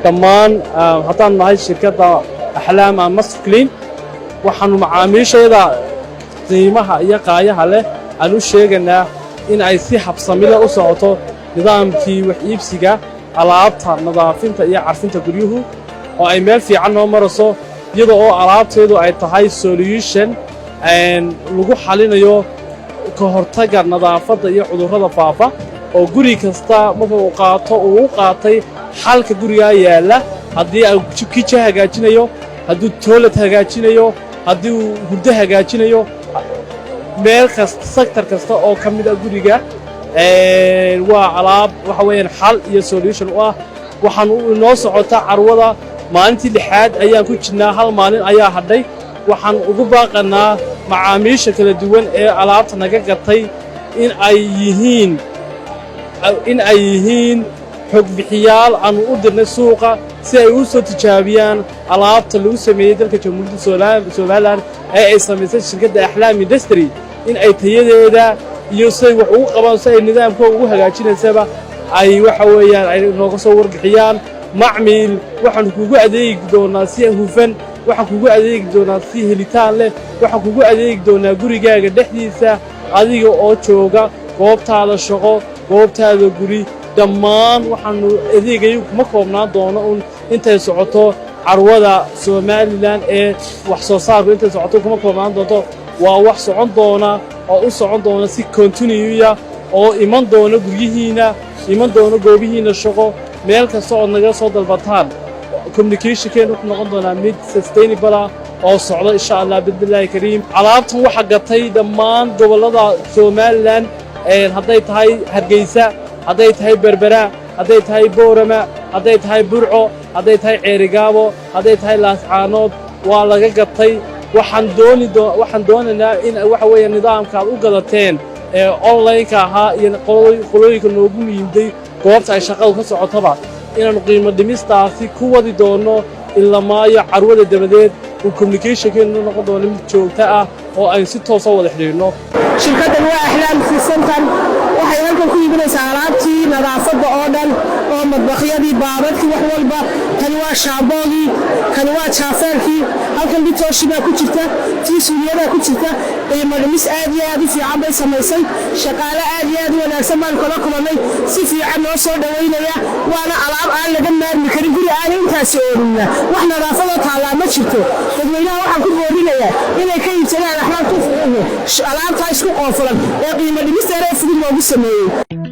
Dhammaan haddaan nahay shirkadda Axlaam Master Clean, waxaannu macaamiishayda qiimaha iyo qaayaha leh aan u sheegaynaa in ay si habsamile u socoto nidaamkii wax iibsiga alaabta nadaafinta iyo carfinta guryuhu, oo ay meel fiican noo marayso, iyada oo alaabteedu ay tahay solution lagu xalinayo ka hortagga nadaafadda iyo cudurrada faafa, oo guri kasta marka uu qaato uu u qaatay xalka gurigaa yaalla, haddii uu kitchen hagaajinayo, hadduu toilet hagaajinayo, haddii uu hurdo hagaajinayo, meel kasta, sector kasta oo ka mid ah guriga, waa alaab waxa weeyaan xal iyo solution u ah. Waxaan inoo socota carwada, maalintii lixaad ayaan ku jirnaa, hal maalin ayaa hadhay. Waxaan ugu baaqanaa macaamiisha kala duwan ee alaabta naga gatay in ay yihiin xogbixiyaal aanu u dirnay suuqa si ay u soo tijaabiyaan alaabta lagu sameeyey dalka Jamhuuriyadda Somaliland ee ay samaysay shirkadda Axlaam Industry, in ay tayadeeda iyo siday wax ugu qabaan, si ay nidaamkooga ugu hagaajinaysaba, ay waxa weeyaan ay nooga soo warbixiyaan. Macmiil, waxaanu kugu adeegi doonaa si hufan, waxaan kugu adeegi doonaa si helitaan leh, waxaan kugu adeegi doonaa gurigaaga dhexdiisa, adiga oo jooga goobtaada shaqo, goobtaada guri. Dhammaan waxaannu adeegayo kuma koobnaan doono un intay socoto carwada Somaliland ee wax soo saarku, intay socoto kuma koobnaan doonto. Waa wax socon doona oo u socon doona si continue ah, oo iman doona guryihiinna, iman doona goobihiinna shaqo, meel kasta ood naga soo dalbataan. Communicationkeenu wuxuu noqon doonaa mid sustainable ah oo socda, insha Allah bi'idnillaahi kariim. Alaabtan waxa gatay dhammaan gobollada Somaliland, hadday tahay Hargeysa, hadday tahay Berbera, hadday tahay Boorama, hadday tahay Burco, hadday tahay Ceerigaabo, hadday tahay Laascaanood, waa laga gatay. Waxaan doonaynaa in waxa weeye nidaamka aad u gadateen ee online-ka ahaa iyo qolooyinka noogu yimday goobta ay shaqadu ka socotaba inaannu qiimo dhimistaasi ku wadi doonno ilamaayo carwada dabadeed, uu communicationkeenu noqon doono mid joogto ah oo aynu si toosa wada xidhiidhno. Shirkaddan waa Axlaam Center. Waxay halkan ku iibinaysaa alaabtii nadaafadda oo dhan, oo madbakhyadii, baabadkii, wax walba. Kani waa shaamboogii, kani waa jaafeelkii, halkan bitooshi baa ku jirta, tii suuliyadaa ku jirta. Qiimo dhimis aad iyo aad u fiican bay samaysay. Shaqaale aad iyo aad u wanaagsan baan kala kulannay, si fiican noo soo dhowaynaya. Waana alaab aan laga maarmi karin. Guri aanay intaasi oolinna wax nadaafadoo taallaa ma jirto. Dadweynaha waxaan ku boorinayaa inay ka iibsadaan Axlaam, alaabtaa isku qoofulan ee qiimo dhimisteeda ee fudud loogu sameeyey.